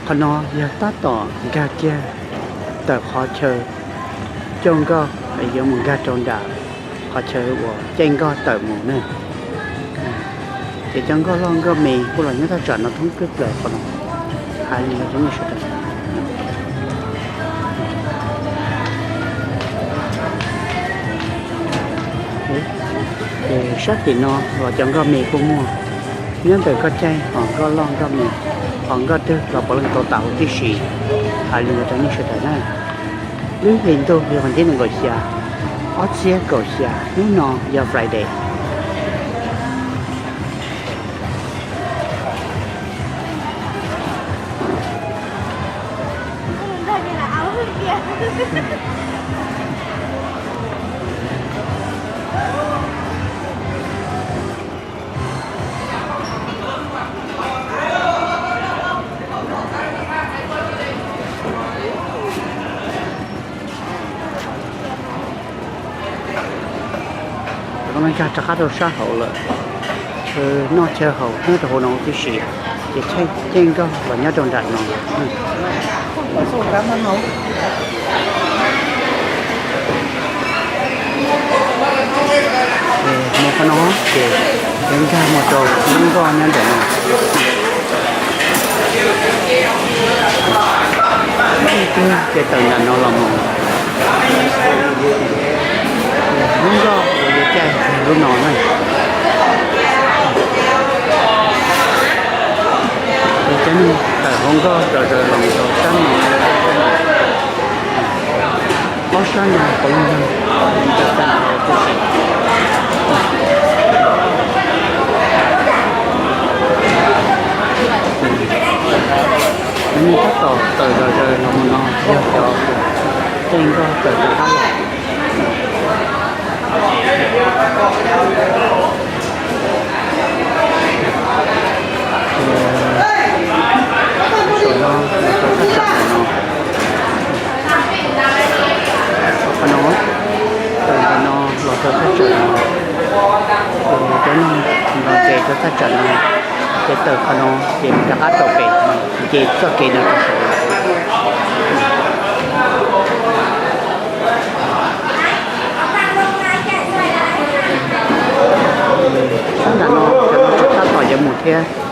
Qhov no yog tab tom nkag kiag tawm qhov chaw coj nkoj yuav mus nkag rau nram qhov chaw uas caij nkoj tawm mus na. Ces cov nkoj loj nkoj me kuj los nyob thaj tsam no thoob plaws qhov no. Hais li ntawd rau nej sawv daws. Ces sab tim no los cov nkoj me kuj muaj, nyob ntawm koj caij ho nkoj loj nkoj me, ho nkoj twg los puav leej tau tas huv tib si. Hais li ntawd rau nej sawv daws na. Lub hlis ntuj yog vas thib nees nkaum xya, ob txhiab kaum xya, hnub no yog Friday. Koj nkag rov qab rau sab hauv lawm, chaw noj chaw haus nyob rau hauv no huv tib si, ces caij nkoj los nyob rau nram no. Mus qhov no ces yuav nkag mus rau lub nkoj nyob ntawm no. Ces tawm nram no los mus, lub nkoj uas yuav caij lub no na. Ces cov neeg tawm hauv nkoj zom zaws los rau sab no. Ob sab no puav leej yog cov txaj ntawv tib si. Cov neeg tab tom tawm zom zaws los mus no yog cov caij nkoj tawm rov qab los. Ces saum no los rau thaj tsam no, qhov no, tawm ntawm no los rau thaj tsam no, ces cov neeg los nres rau thaj tsam no, ces tawm qhov no ces rov qab rau pem, ces txoj kev no rau saud. Sab nram no cov no tseem tab tom yuav mus thiab.